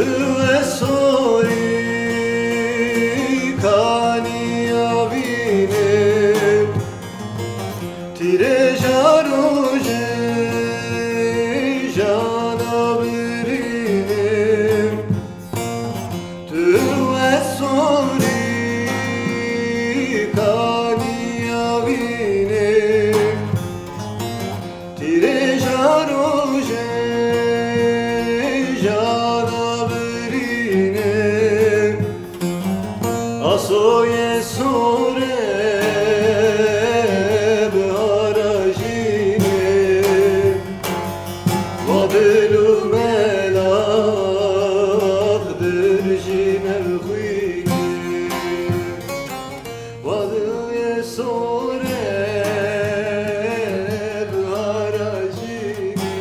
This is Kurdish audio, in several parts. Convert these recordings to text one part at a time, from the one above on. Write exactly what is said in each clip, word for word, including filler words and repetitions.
Wê sorî kanî avînê, tîrêja rojê jana birînê. Tu wê sorî kanî avînê, tîrêja rojê jana birînê. Asoyê sore bihara jînê, va dil û melax dir jî nevxwînê. Va dilê sore bihara jînê,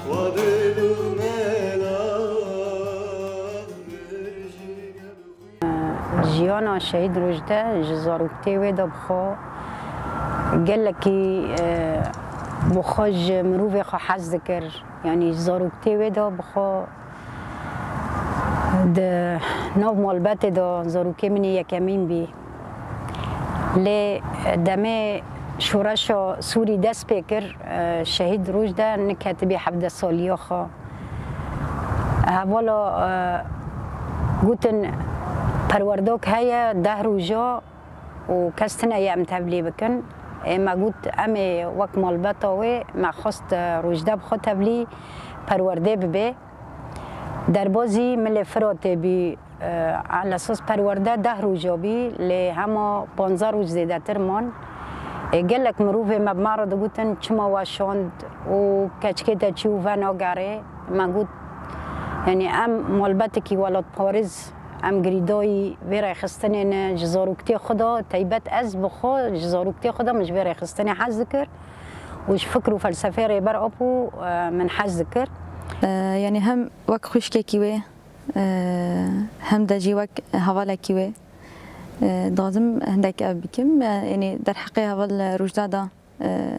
va dil û melax dir jî nevxwînê. Jiyana Şehîd Rojde ji zaroktiyê wê de bi xwe gelekî, e, bi xwe ji mirovê xwe hez dikir. Yanî ji zaroktiyê wê de bi xwe di nav malbetê de zarokê min ê yekemîn bî. Lê demê şoreşa Sûrî dest pê kir, e, Şehîd Rojde niketibî hevdeh saliya xwe. Hevala, e, gotin perwerdak heye deh roja û kes tine ye em tevlî bikin. Ê me got em ê wek malbeta wê me xwest, e, Rojde bi xwe tevlî perwerdê bibe. Derbazî Milê Firatê bî, e, elesas perwerde deh roja bî, lê hema panzdeh roj zêdetir man. Ê, gelek mirovê me bi me re digotin, çima we şand û keçikê te çi û venagere? Me got, yanî em malbetekî welatparêz, em girîdayî vê rêxistinê ne, ji zaroktiya xwe de, teybet ez bi xwe ji zaroktiya xwe de min ji vê rêxistinê hez dikir û ji fikr û felsefeyê Rêber Apo, e, min hez dikir. E, yanî hem wek xwişkekî wê, e, hem de jî wek hevalekî wê, e, dixwazim hindek ev bikim. E, yanî derheqê heval Rojda de, e,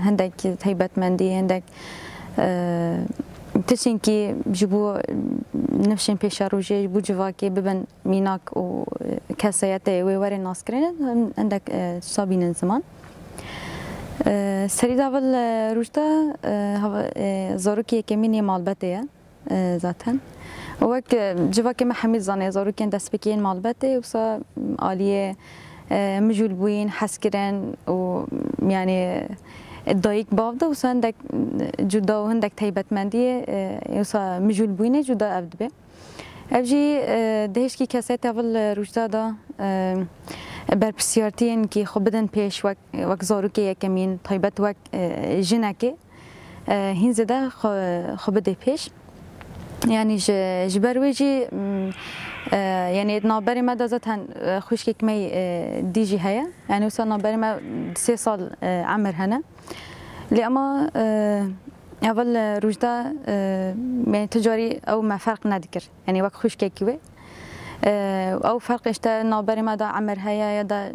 hindek taybetmendî, hindek, e, tiştên kî ji bo nifşên pêşerojê, ji bo civakê bibin mînak û, e, kesayetê wê werin naskirin, hin-, hindek, e, tişta bînin ziman. E, serî de heval, e, Rojda, e, hava-, e, zarokê yekemîn yê malbetê ye, e, zaten. Û wek, e, civakê me hemî dizane, zarokên destpêkê yên malbetê, wisa aliyê, e, mijûlbûyîn, hezkirin û, yanî, dayik bav de wisa hindek cuda û hindek taybetmendiyê, e, wisa mijûlbûyînê cuda ev dibe. Ev jî, e, di hêşkî kesayetê heval Rojda de, e, berpirsiyartiyên kî xwe bidin pêş wek, wek zarokê yekemîn, taybet wek, e, jinekê, e, hîn zêde xwe, xwe bide pêş. Yanî ji, ji ber wê jî, m, e, yanî di navberê me de zaten, e, xwişkek me, e, dî jî heye. Yanî wisa navberê me sê sal, e, emir hene. Lê ema, e, heval Rojda, e, yanî tu carî ew me ferq nedikir. Yanî wek xwişkekî wê. E, ew ferq işte navberê me de emir heye ya da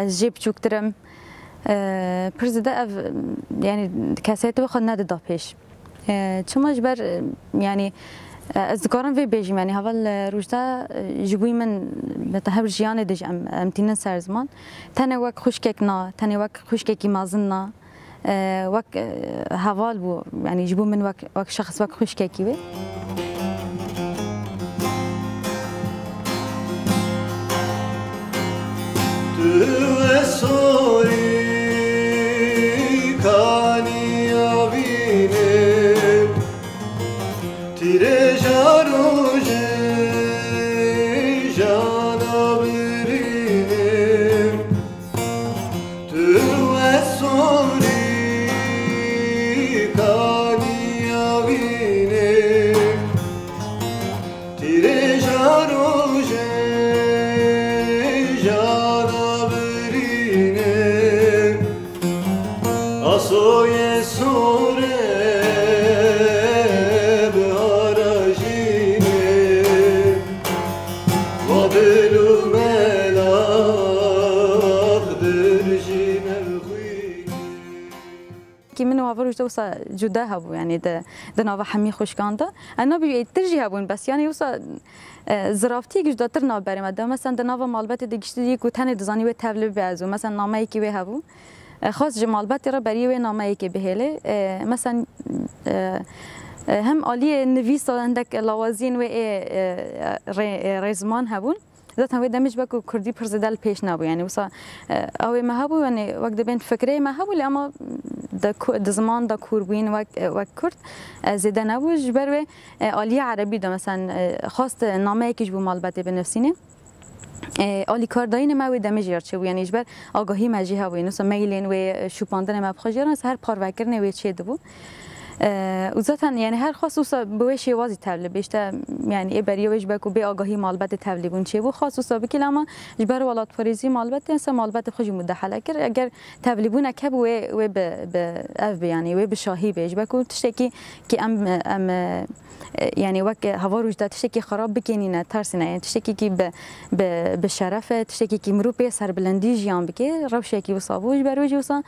ez jê biçûktir im. E, pir zêde ev, yanî kesayetê wê xwe nedida pêş. E, çima ji ber, e, yanî, e, ez dikarim vê bêjim, yanî heval, e, Rojda, e, ji bo min bi te her jiyanê de jî em, em tînin ser ziman. Tenê wek xwişkek na, tenê wek xwişkekî mezin na. E, wek, e, heval bû, yanî ji bo min wek, wek şexs, wek xwişkekî wê. Tu wê sorî kanî avînê, tîrêja rojê jana birînê. Tu wê sorî kanî avînê, tîrêja rojê jana birînê. Asoyê sore bihara jînê, va dil û melax dir jî nevxwînê. Ki min û Hava Rojda wisa cuda hebû, yanî di, di nava hemî xwişkan de. Em nabî êtir jî hebûn, bes yanî wisa, e, ziraftiyek cudatir nav berê me de. Mesela di nava malbatê de giştî dî ku tenê dizanî wê tevli bibe ez û. Mesela nameyekî wê hebû. E, xwest ji malbatê re beriyê wê nameyekê bihêlê. E, mesela, e, e, hem aliyê nivîsa hindek lawaziyên wê ê, e, rê-, e, rêziman hebûn. Zaten wê demê ji ber ku kurdî pir zêde li pêş nebû. Yanî wisa, e, ew ê me hebû, yanî wek dibên fikreyê me hebû, lê ema di ku-, di ziman de kûrbûyîn wek, e, wek kurd, e, zêde nebû. Ji ber wê, e, aliyê erebî de, mesela, e, xwest nameyekî ji bo malbatê binivîsînê. E, alîkardayînê me wê demê jî ya çêbû. Yanî ji ber agahî me jî hebû. Yanî wisa mailên wê, e, şûpandinê me bi xwe jê re, her parvekirine wê çêdibû. Eee, û zaten, yani, her xwest wisa bi wê şêwazî tevlî bê. Îşte, yani, ê beriya wê ji ber ku bê agahî malbatê tevlîbûn çêbû, xwest wisa bikî, ama ji ber welatparêzî malbatê, se malbatê xwe jî mudahale kir. Eger tevlîbûnek hebû, wê, wê bi, bi ev bê, yani, wê bi şahî bê. Ji ber ku tiştekî ki em, em, e, yani, wek Hava Rojda tiştekî xerab bikênîne, tersîne, yani, tiştekî ki bi, bi, bi şeref e, tiştekî ki mirov pê serbilendî jiyan bike, rewşekî wisa bû. Ji ber wê jî wisa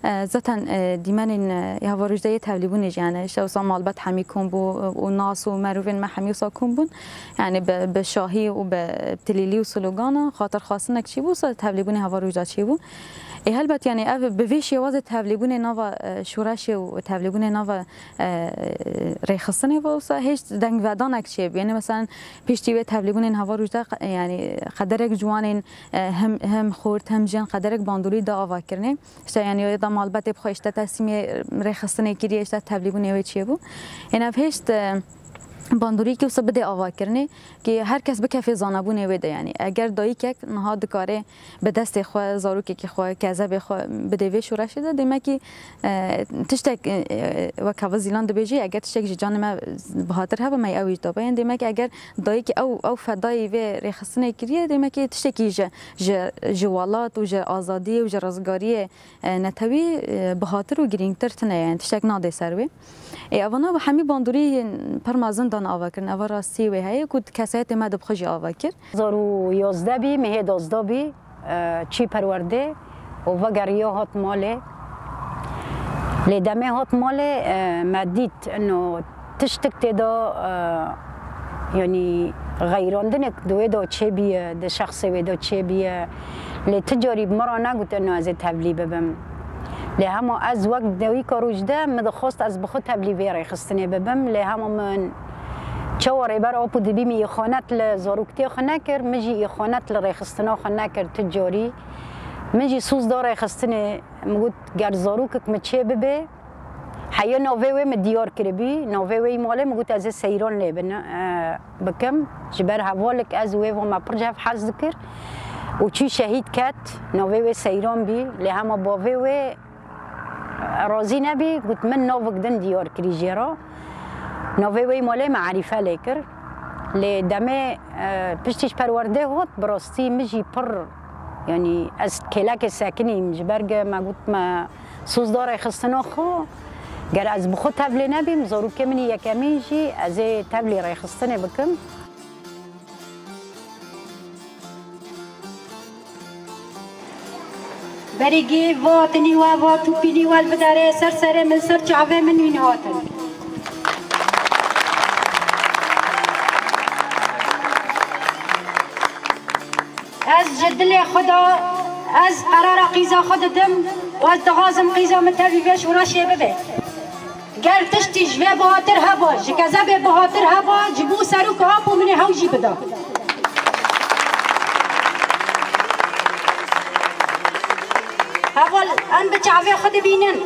E, zaten, e, dîmenên, e, Hava Rojda yê tevlîbûnê jî hene. Îşte wisa malbat hemî kom bû, e, û nas û merivên me hemî wisa kom bûn. Yani bi, bi şahî û bi tilîlî û slogana, xatirxwastinek çêbû, wisa tevlîbûnê Hava Rojda çêbû. Ê, helbet, yani ev bi vê şêwazê tevlîbûnê nava, e, şoreşê û tevlîbûnê nava, e, rêxistinê ve wisa hêşt dengvedanek çêbû. Yani, mesela, piştî wê tevlîbûnên Hava Rojda qe-, yani qederek ciwanên, e, hem, hem xort, hem jiyan qederek bandorî da ava kirinê. Îşte, yani, ya da malbatê bi xwe, îşte, teslîmê rêxistinê kiriye, îşte, tevlîbûnê wê çêbû. Ên ev hêşt, e, bandorî ki wisa bidê avakirinê, ki her kes bikefê zanabûnê wê de, yani. Eger dayikek niha dikare bi destê xwe, zarokekî xwe, kezebê xwe bidê vê şoreşê de, demek ki, e, tiştek, e, e, wek hava Zîlan dibêjî, eger tiştek ji canê me bihatir hebe, me ew jî dabe. Ên demek ki eger dayikê ew, ew fedayî vê rêxistinê kiriye, demek ki tiştekî ji, ji, ji welat û ji azadiyê û ji rizgariyê e, netewî, e, bihatir û girîngtir tune ye, yani tiştek nadê ser wê. Ê, evana bi hemî bandorî pir mezin dan ava kirin. Eva rastî wê heye ku kesayetê me di bi xwe jî ava kir. Hezar û yazdeh bî, mehê duwazdeh bî, e, çî perwerdê û vegeriya hat malê. Lê demê hat malê, e, me dît, ino tiştik tê de, e, yanî xeyrandinek di wê de çêbîye, di şexsê wê de çêbîye. Lê ti carî bi min re negot, ino ez ê tevlî bibim. Lê hema ez wek dayika Rojda, min dixwest ez bi xwe tevlî vê rêxistinê bibim. Lê hema min çawa Rêber Apo dibî, min îxanet li zaroktiyê xwe nekir, min jî îxanet li rêxistina xwe nekir ti carî. Min jî soz da rêxistinê, min got, ger zarokek min çê bibe, Heya navê wê min diyar kiribî, navê wê yî malê, min got ez ê seyran lê bin, e, bikim. Ji ber hevalek ez û wê va me pir ji hev hez dikir û çû şehîd ket, navê wê seyran bî. Lê hema bavê wê, e, razî nebî, got min navek din diyar kirî jê re. Navê wê yî malê min Erîfe lê kir. Lê demê, e, piştî ji perwerdê hat, bi rastî min jî pir, yanî ez kêlekê sekinîm, ji ber ge me got me Soz da rêxistina xwe, ger ez bi xwe tevlê nebîm, zarokê min î yekemîn jî ez ê tevlî rêxistinê bikim. Berîgî va tinî we, va tûpînî we li biderê ser serê min, ser çavê min wîn hatin. Ez ji dilê xwe de, ez qerara qîza xwe didim û ez dixwazim qîza min tevî vê şoreşê bibe. Ger tiştî ji vê bihatir heba, ji kezebê bihatir heba, ji bo serok û apo min ê hew jî bida. Heval, em bi çavê xwe dibînin.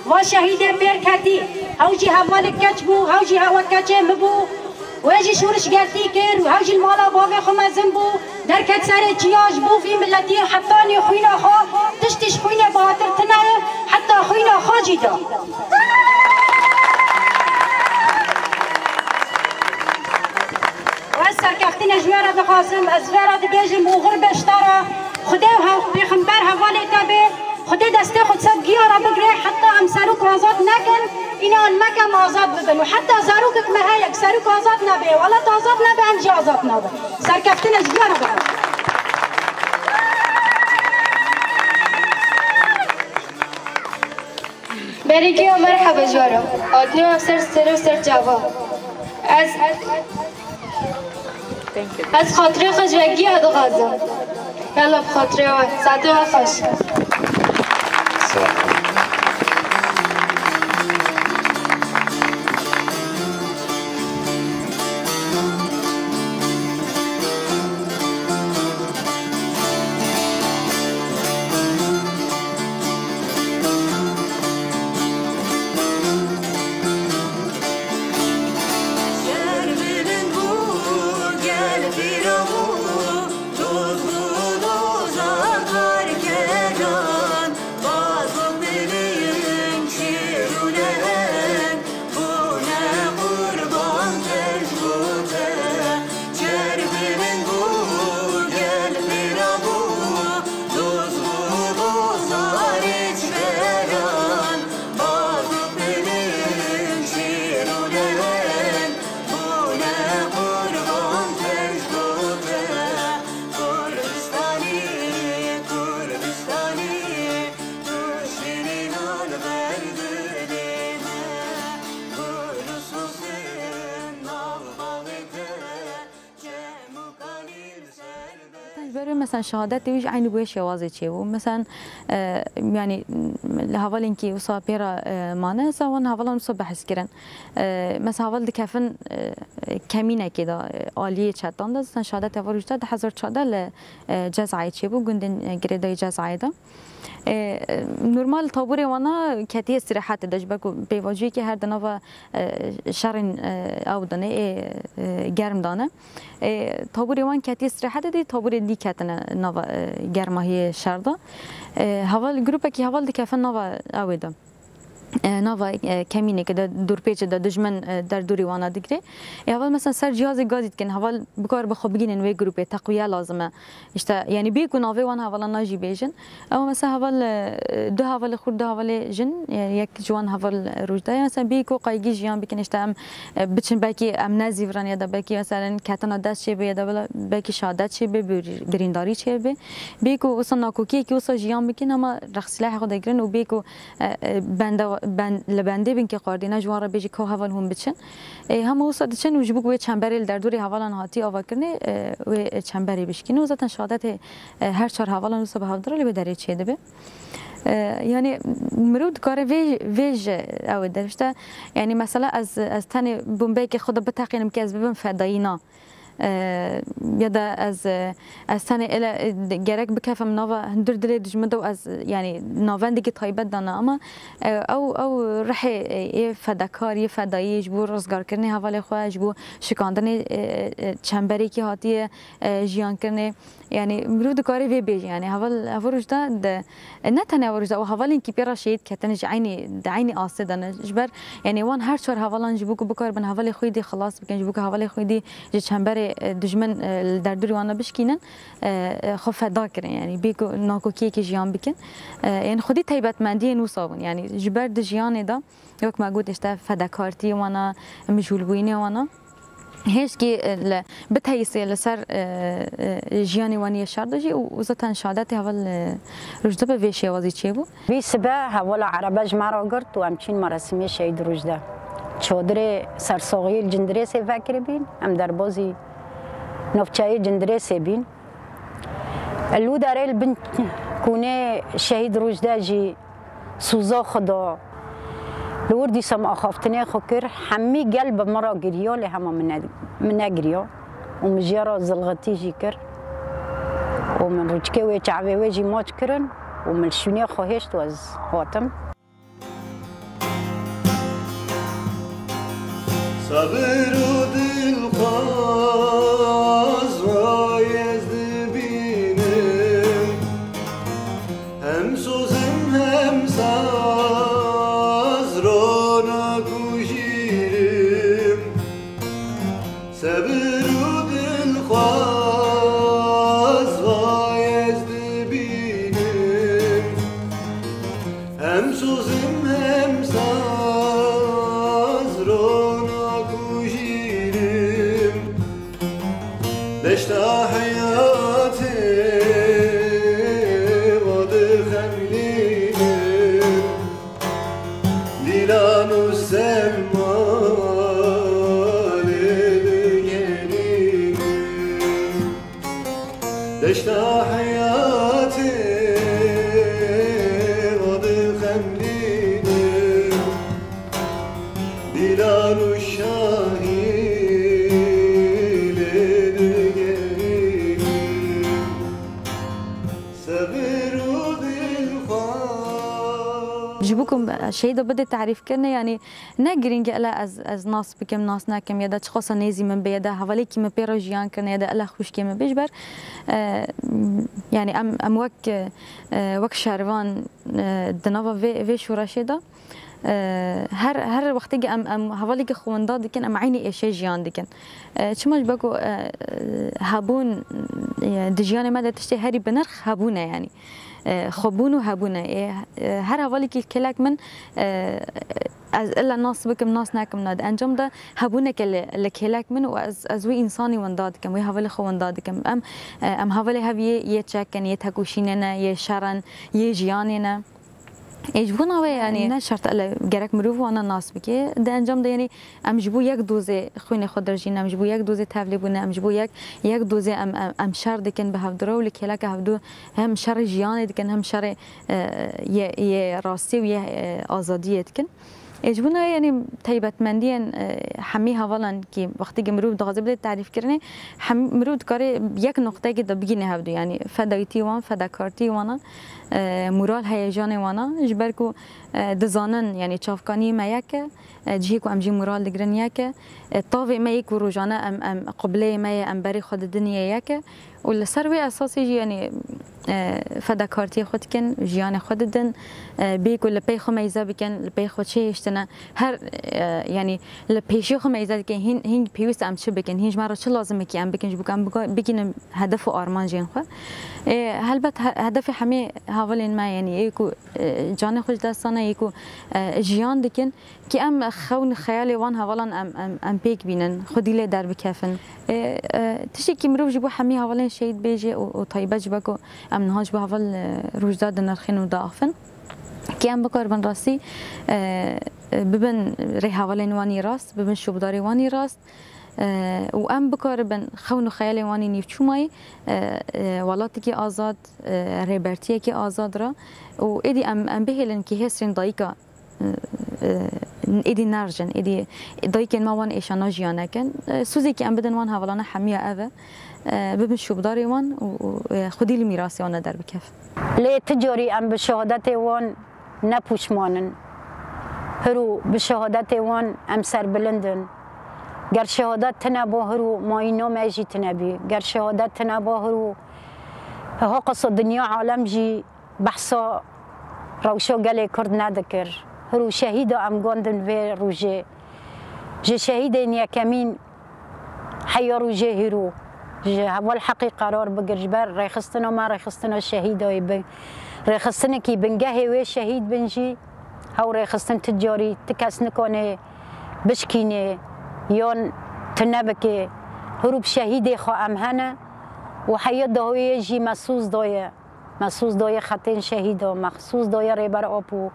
Va şehîdê pêr ketî, hew jî hevalek keç bû, hew jî hewa keçê min bû. Wê jî şoreşgertî kir û hew jî li mala bavê xwe mezin bû, derket serê çiya ji bo vî miletî hetanî xwîna xwe, tiştî ji xwînê bihatir tune ye, heta xwîna xwe jî da. Ez serkeftinê ji wê re dixwazim, ez vê re dibêjim, oxir be ji te re, Xwedê û hev-, pêxember hevalê te bê. Xwedê destê xwe ser giya re bigire, heta em serok azad nekin, înan mekem azad bibin. Û heta zarokek me heye, serok azad nebe, welat azad nebe, em jî azad nabin. Serkeftin e ji giya re bigire. Berî giya merheba ji we re. Hatinê we ser serê û ser çava. Ez, ez xatirê xwe ji we giya dixwazim. Yalla bi xatirê we. Saetê we xweş. Ji ber wê, mesela, şehadetê wî jî eynî bi wê şêwazê çêbû. Mesela, e, yanî, li hevalên kî wisa pê re, e, mane, mesela, wan hevalan wisa behs kirin. E, mesela, heval dikefin, e, kemînekê de, e, aliyê çetan de, zaten şehadetê heval Rûjda du hezar çardeh li, e, Cezayê çêbû, gundên, e, girêdayî Cezayê de. E, normal, taborê wana ketiye îstîrehetê de, ji ber ku pêvajoyekê her di nava, e, şerên, e, ew de ne, ê, e, germ de ne. E, taborê wan ketiye îstîrehetê de, taborê dî ketine nava, e, germahiyê şer de. E, heval, grûpekî heval dikefin nava ewê de. E, nava, e, kemîneke de, dorpêçê de dijmin, e, derdorî wana digre. E, heval mesela ser cihazê gazî dikin, heval bikar bi xwe bigînin wê grûpê, teqwiye lazim e. İşte, yani, bê ku navê wan hevalan na jî bêjin. Ama mesela heval, e, du hevalê xurt, du hevalê jin, e, yek ji wan heval Rûjda ye. Mesela bê ku qaygî jiyan bikin, işte, em, e, biçin, belkî em nezîvirin ya da belkî mesela ketina dest çêbe ya da bela-, belkî şadet çêbe, bir-, birîndarî çêbe. Bê ku wisa nakokiyekî wisa jiyan bikin ama rexsîlehê xwe degirin û bê ku, e, e, bende, ben, li bendê bin ke xwardî ne ji wan re bêjî ka heval hûn biçin. E, hema wisa diçin û ji bo ku wê çemberê li derdorê hevalan hatî avakirinê, e, wê çemberê bişkînin û zaten şehadetê, e, her çar hevalan wisa bi hevdira li wê derê çêdibe. E, yani mirov dikare vê, vê ji ew ê derfişte, yani mesela ez, ez tenê bombeyekê xwe de biteqînim ke ez bibim fedayî, na. E, ya da ez, e, ez tenê ele, e, gerek bikefim nava hundir dilê dijmin de û ez, e, yani navendekî taybet dana, ama, e, ew, ew rihê, e, yê fedakar, yê fedayî ji bo rizgarkirinê hevalê xwe, ji bo şikandinê, e, e, çemberekî hatiye, e, jiyankirinê. Yani mirov dikare vê bêje, yani heval, heval Rûjda de, e, ne tenê heval Rûjda, ew hevalên kî pê re şehîd ketin ji eynî, di eynî astê de ne. Ji ber, yani wan her çar hevalan ji bo ku bikaribin hevalê xwe dî xilas bikin, ji bo ku hevalê xwe dî ji çemberê, e, dijmin, e, li derdorî wan de bişkînin, e, e, xwe feda kirin, yani bê ku nakokiyekê jiyan bikin. E, yani xwedî taybetmendiyên wisa bûn, yani ji ber di jiyanê de, wek me got, işte fedakartiyê wana, mijûlbûyînê wana. Hêşkî, e, li, biteyîsê li ser, e, e, jiyanê wan yê şer de jî û, û zaten şehadetê heval, e, Rûjda bi vê şêwazî çêbû. Vî sibe hevala erebe ji me re girt û em çîn merasimê Şehîd Rûjda. Çodirê sersoxiyê li Cindirêsê vekiribîn, em derbazî navçeyê Cindirêsê bîn. Li wî derê li bin kûnê Şehîd Rûjda jî sûza xwe da. Li wir dîsa min axaftinê xwe kir, hemî gel bi min re giriya, lê hema min ne, min negiriya. Û min jê re zilxitî jî kir. Û min rûçikê wê, çavê wê jî maç kirin û min li şûnê xwe hêşt û ez hatim. Sabir û dilxwaz vay ez dibînim. Hem sozim hem saz, ronak û jîrim. Sebir û dilxwaz vay ez dibînim. Hem sozim hem saz, ronak û jîrim. Deşta heyatê wa dixemlînim. Hilal û şahî lê digerînim, sebir û dilxwaz. Ji bo ku şehîda bidê tarîfkirinê, yanî ne girîng e, ele ez, ez nas bikim, nas nekim, ya da çiqasa nêzî min bê, ya da hevalêkî min pê re jiyan kirine, ya da ele xwişkê min bê. Ji ber, e, yanî em, em wek, e, wek şervan, e, di nava vê, vê şoreşê de, e, her, her wextê ki em, em hevalêkî xwe winda dikin, em eynî êşê jiyan dikin. E, çima ji ber ku, e, hebûn, e, di jiyanê me de tiştê herî binirx hebûn e, yanî. E, xwebûn û hebûn e. E, e, her hevalekî kêlek min, e, ez illa nas bikim, nas nekim, na di encam de hebûneke li, li kêlek min û ez, ez wî însanî winda dikim, wî hevalê xwe winda dikim. Em, e, em hevalê hev yê, yê çek in, yê tekoşînê ne, yê şer in, yê jiyanê ne. Ê, ji bona wê, yanî, ne şert ele gerek mirov wana nas bike. Di encam de, yanî, em ji bo yek dozê xwînê xwe dirjîn, em ji bo yek dozê tevlê bûne, em ji bo yek, yek dozê em, em, em şer dikin bi hevdu re û li kêleke hevdu hem şerê jiyanê dikin, hem şerê, e, yê, yê rastî û yê, e, azadiyê dikin. Ê, ji bona, yanî, taybetmendiyên, e, hemî hevalan kî wextê ki mirov dixwaze bide tarîfkirinê, hem mirov dikare yek noqtekê de bigîne hevdu, yanî fedayîtî wan, fedakartî wana, e, moral heyecanê wana, ji ber ku, e, dizanin, yanî çavkaniyê me yek e, e, cihê ku em jî moral digirin yek e, e, tavê me yê ku rojane em, em qibleyê me ye, em berê xwe didin yê yek e û li ser wê esasê jî, yanî, e, fedakartiyê xwe dikin, jiyanê xwe didin, e, bê ku li pey xwe meyze bikin, li pey xwe çêhiştine, her, e, yanî li pêşî xwe meyze dikin, hîn, hîn pêwîst em çi bikin, hîn ji me re çi lazim e kî em bikin, ji bo ku em bika-, bigînin hedef û armancên xwe. E, helbet he-, hedefê hemê hevalên me, yanî ê ku, e, canê xwe ji dest dane, ê ku, e, jiyan dikin, kî em xewn xeyalê wan hevalan em, em, em pêk bînin, xwedî lê derbikevin. E, e, tiştekî mirov ji bo hemî hevalên şehîd bêje û, û taybet ji bo ku em niha ji bo heval, e, Rojda dinirxin û diaxivin, kî em bikaribin rastî, e, e, bibin rêhevalên wan yî rast, bibin şopdarê wan yî rast, e, û em bikaribin xewn û xeyalên wan yî nîvçûmayî, e, e, welatekî azad, e, rêbertiyekî azad re û êdî em, em bihêlin kî hêsrên dayika, e, e, êdî nerjin, êdî dayikên me wan êşana jiyan nekin. E, sûzekî em bidin wan hevalana hemiya ev e, e, bibin şûbdarê wan û, û, e, xwedî li mîrasê wan de derbikevin. Lê ti carî em bi şehadetê wan ne pûşman in. Hiro bi şehadetê wan em serbilind in. Ger şehadet tine bo hiro mayîna me jî tine bî. Ger şehadet tine bo hiro haqasa dinya alem jî behsa rewşa gelê Kurd nedikir. Hiro şehîda em gondin vê rojê. Ji şehîdên yekemîn heya rojê hîro ji heval heqî qerar bigir, ji ber rêxistina me rêxistina şehîdayê bi rêxistinekî bingehê wê şehîd bin jî, hew rêxistin ti carî ti kes nikane bişkînê yan tune bike. Hûrû bi şehîdê xwe em hene û heya dawiyê jî me soz daye. Me soz daye xetên şehîda, me soz daye Rêber Apo.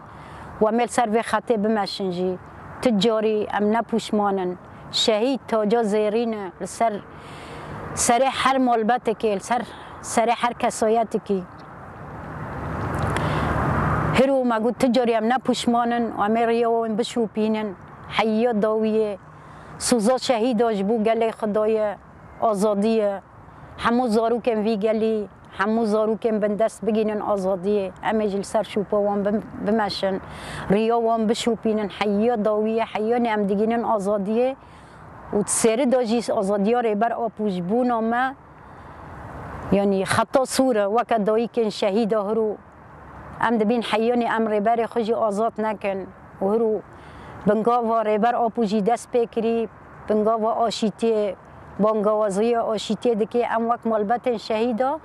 Em ê li ser vê xetê bimeşin jî. Ti carî em ne pûşman in. Şehîd taca zêrîn e li ser serê her malbetekê, li ser serê her kesayetekî. Hiro me got ti carî em ne pûşman in û em ê riya wan bişopînin. Heya dawiyê soza şehîda ji bo gelê xwe daye, azadî ye. Hemû zarokên vî gelî, hemû zarokên bindest bigînin azadiyê. Em ê jî li ser şopa wan bim-, bimeşin. Riya wan bişopînin. Heya dawiyê, heyanê em digînin azadiyê. Û di sêri de jî azadiya Rêber Apo ji bona me, yanî xeta sor e, weke dayikên şehîda hiro Em dibîn heyanî em rêberê xwe jî azad nekin û hiro bingava Rêber Apo jî dest pê kirî, bingava aşîtiyê, bangawaziya aşîtiyê dike. Em wek malbetên şehîda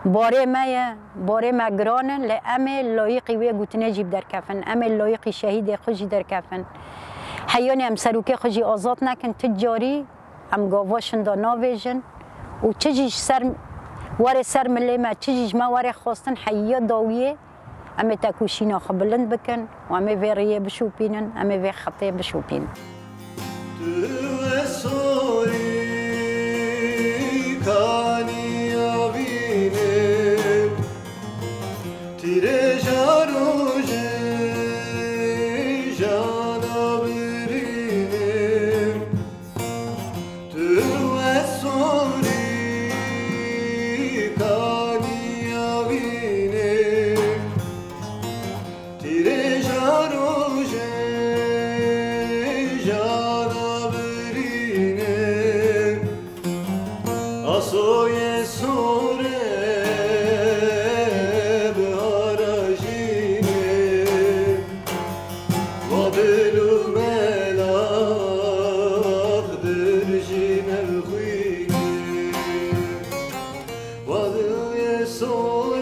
barê me ye, barê me giran in, lê em ê layiqî wê gotinê jî bi derkefin, em ê layiqî şehîdê xwe jî derkefin. Heyanî em serokê xwe jî azad nekin, ti carî Em gava şinda navêjin û çi jî ji ser, were ser milê me, çi jî ji me were xwestin, heya dawiyê em ê tekoşîna xwe bilind bikin û em ê vê rêyê bişopînin, em ê vê xetê bişopînin. Tu wê sorî kanî avînê, tîrêja rojê jana birî. Wa dil yê so